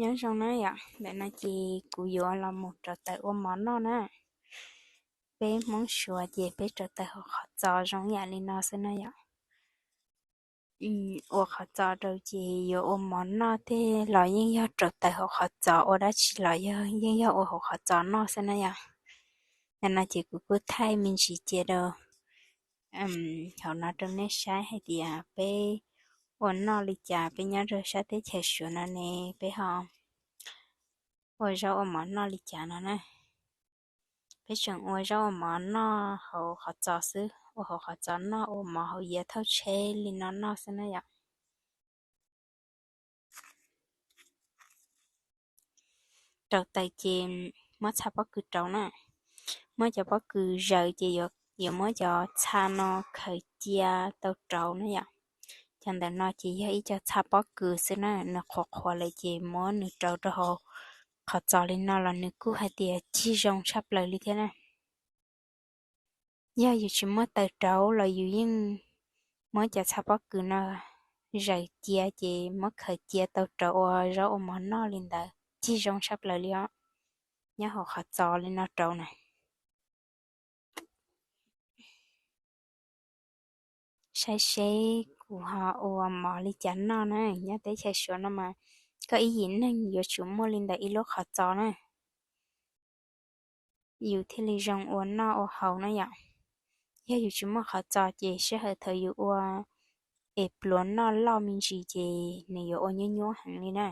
Nyob zoo na yom, ntawm no ces kuv yuav los mus rauv taws ua mov noj na. Peb Hmoob Suav ces peb rauv taws hauv qhov txos zoo yam li no xwb na yom. Ua qhov txos rau ces yuav ua mov noj tej los yeej yog rauv taws hauv qhov txos, ua dab tsi los yog yeej yog ua hauv qhov txos noj xwb na yom. Ntawm no ces kuv kuj thaij me ntsis cia rau hauv no rau nej saib hais tias peb ua noj li cas, peb nyob rau sab teb chaws Suav no ne, peb ho ua zaub ua mov noj li cas no na. Peb tseem ua zaub ua mov noj hauv qhov txos xwb, ua hauv qhov txos noj, ua mov hauv yias thauj tsheb li no noj xwb na yom. Rauv taws ces muab txha pob kws rauv na. Muab cov pob kws zaws ces yuav muab cov txha no khaws cia tau rauv na yom. Cov ntawm no ces yog ib co txha pob kws xwb na, nws qhuav qhuav lawm ces muab nws rauv rau hauv qhov txos li no los nws kuj hais tias cig zoo tshaj plaws li thiab na. Yog yus tsis muaj taws rauv los yus yeej muab cov txha pob kws no zaws cia ces muab khaws cia tau rauv ua zaub ua mov noj li ntawd cig zoo tshaj plaws li os. Nyob hauv qhov txos li no rauv na. Saib seb kuv ho ua mov li cas noj na. Nyob teb chaws Suav no mas koj ib yim neeg yuav tsum muaj li ntawm ib lub qhov txos na, yus thiaj li zoo ua noj ua haus na yom. Yog yus tsis muaj qhov txos ces sij hawm thaum yus ua es pluav noj loj me ntsis ces nws yuav ua nyuab nyuab heev li na.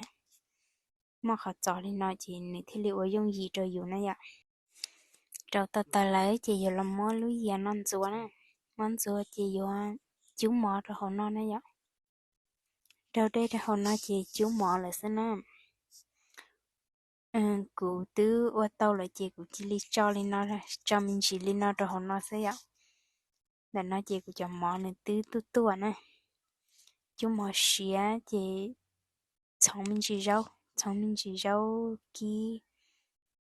Muaj qhov txos li no ces nws thiaj li ua yooj yim rau yus na yom. Rau tau taws lawm ces yuav los muab lub yias no ntxuav na. Muab ntxuav ces yuav cub mov rau hauv no na yom. Rau dej rau hauv no ces cub mov lawm xwb na. Kuv twb ua tau lawm ces kuv cia li tso li no, tso me ntsis li no rau hauv no xwb yom. Ntawm no ces kuv cov mov nws twb tuaj tuaj na. Cub mov siav ces txhoov me ntsis zaub, txhoov me ntsis zaub kib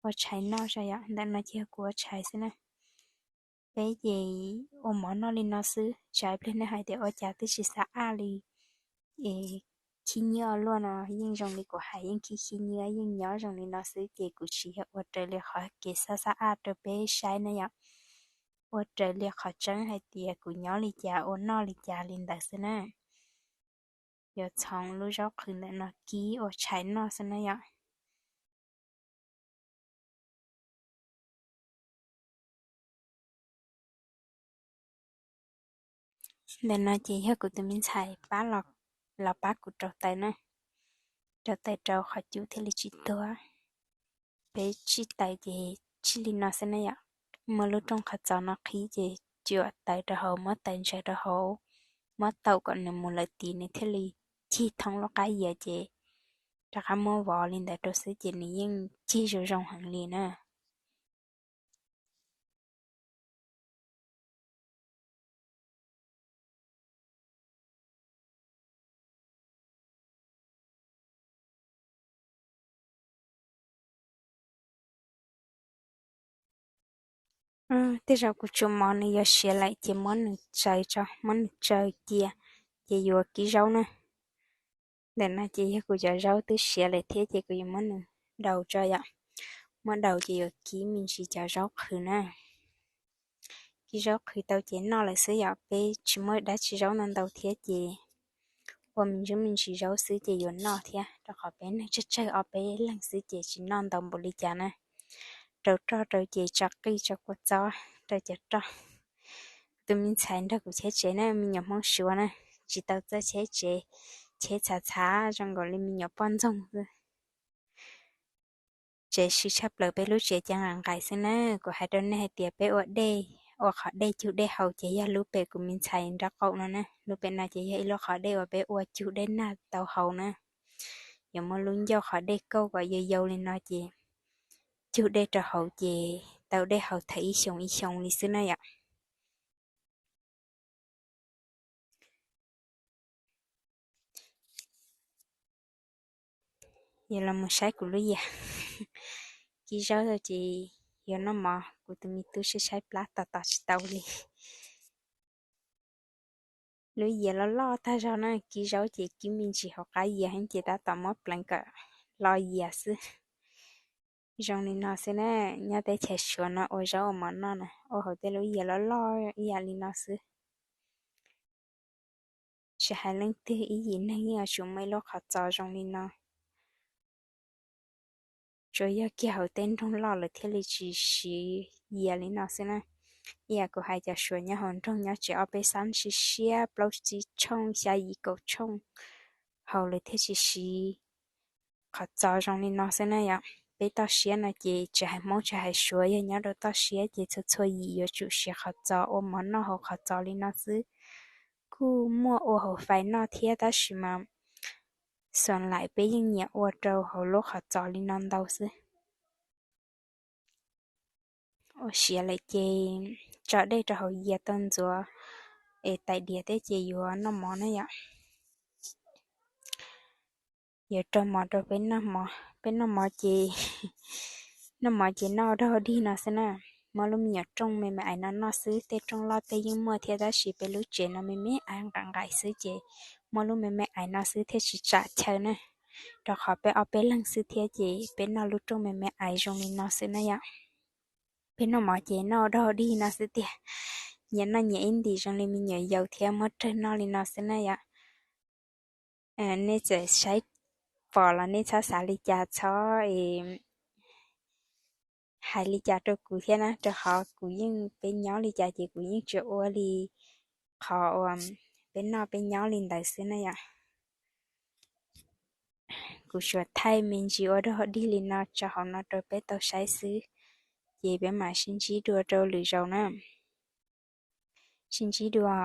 ua tshais noj tso yom. Ntawm no ces yog kuv ua tshais xwb na. Peb ces ua mov noj li no xwb, tsam ib pliag nej hais tias ua cas twb tsis xav aj li es khib nyiab ua luaj no, yeej zoo li kuv hais yeej khib khib nyiab yeej nyob zoo li no xwb ces kuv tsis yog ua raws li qhov kev xav xav aj rau peb saib na yom. Ua raws li qhov tseeb hais tias kuv nyob li cas ua noj li cas li ntawd xwb na. Yuav txhoov lub zaub qhwv ntawm no kib ua tshais noj xwb na yom. Ntawm no ces yog kuv tus me ntxhais pab los pab kuv rauv taws na. Rauv taws rau qhov cub thiaj li tsis tuag. Peb tsij taws ces tsij li no xwb na yom. Muab lub rooj qhov txos no qhib ces cuam taws rau hauv, muab taws ntsaws rau hauv, muab taum kom nws mus lawm tid nws thiaj li cig thoob lub qab yias ces rov qab muab vov li ntawd rau xwb ces nws yeej cig zoo zoo heev li na. Tej zaum kuv tsum mov nws yuav siav lawm ces muab nws tsaws tso, muab nws tsaws cia ces yuav kib zaub na. Ntawm no ces yog kuv cov zaub twb siav lawm thiab ces kuv yuav muab nws daus tso yom. Muab daus ces yuav kib me ntsis cov zaub qhwv na. Kib zaub qhwv tau ces noj lawm xwb yom, peb tsis muaj dab tsi zaub ntau ntau thiab ces ua me ntsis me ntsis zaub xwb ces yuav noj thiab, rau qhov peb neeg tsawg tsawg ob peb leeg xwb ces tsis noj ntau npaum li cas na. Rau roj rau ces tso qij tso kua txob rau cov roj. Tus me ntxhais nrog kuv cheb tsev na, me nyuam Hmoob Suav na, tsis tau txawj cheb tsev, cheb txhav txhav zoo nkaus li me nyuam poj ntxoog xwb. Tsev sw tshaj plaws peb lub tsev ces nqaim nqaim xwb na. Kuv hais rau nej hais tias peb ua dej, ua qhov dej cug dej haus ces yog lub pem kuv me ntxhais nraub qaum no na. Lub pem no ces yog ib lub qhov dej uas peb ua cug dej nag tau haus na. Yuav muab lub ncauj qhov dej kauj kom yau yau li no ces cug dej rau hauv ces tau dej haus thaum ib xyoos ib xyoos li xwb na yom. Yuav los mus saib kuv lub yias. Kib zaub ces yuav noj mov, kuv tus me tub saib saib plab tos tos tsis tau li. Lub yias loj loj tag zog na, kib zaub ces kib me ntsis hauv qab yias heev ces tab tom muab pleev kom lo yias xwb. Zoo li no xwb na, nyob teb chaws Suav no ua zaub ua mov noj na, ua hauv tej lub yias loj loj ib yam li no xwb. Tsis hais leej twg ib yim neeg yeej yuav tsum muaj ib lub qhov txos zoo li no. Tsuas yog kiag hauv tej nroog loj lawm thiaj li tsis siv yias li no xwb na. Ib yam kuv hais cov Suav nyob hauv nroog nyob tsev ob peb xab siab siab plaub tsib tshooj xya yim kaum tshooj hauv lawv thiaj tsis siv qhov txos zoo li no xwb na yom. Peb toj siab no ces tsis hais Hmoob tsis hais Suav yog nyob rau toj siab ces txhua txhua yim yuav tsum siv qhov txos ua mov noj hauv qhov txos li no xwb. Kuj muaj ua hauv fais noj thiab tab sis mas xuas laim peb yeej nyiam ua rau hauv lub qhov txos li no ntau xwb. Ua siav lawm ces tso dej rau hauv yias tau ntxuav es tais diav thiab ces yuav noj mov na yom. Yuav rau mov rau peb noj mov, peb noj mov ces, noj mov ces noj ua dog dig no xwb na. Muab lub me nyuam rooj me me aiv no noj xwb, tej rooj loj tej yeej muaj thiab tab sis peb lub tsev no me me aiv nqaim nqaim xwb ces muab lub me me aiv no xwb thiaj tsis tsam chaw na. Rau qhov peb ob peb leeg xwb thiab ces peb noj lub rooj me me aiv zoo li no xwb na yom. Peb noj mov ces noj ua dog dig no xwb tiag, nyias noj nyias ib ntim zoo li me nyuam yaus thiab muab rawg noj li no xwb na yom. Nej txawm saib pom los nej txhob xav li cas, txhob hais li cas rau kuv thiab na, rau qhov kuv yeej, peb nyob li cas ces kuv yeej tsuas ua li qhov uas peb noj peb nyob li ntawd xwb na yom. Kuv tsuas thaij me ntsis ua dog dig li no tso hauv no rau peb tau saib xwb, ces peb mam sib ntsib dua rau lwm zaus na. Sib ntsib dua.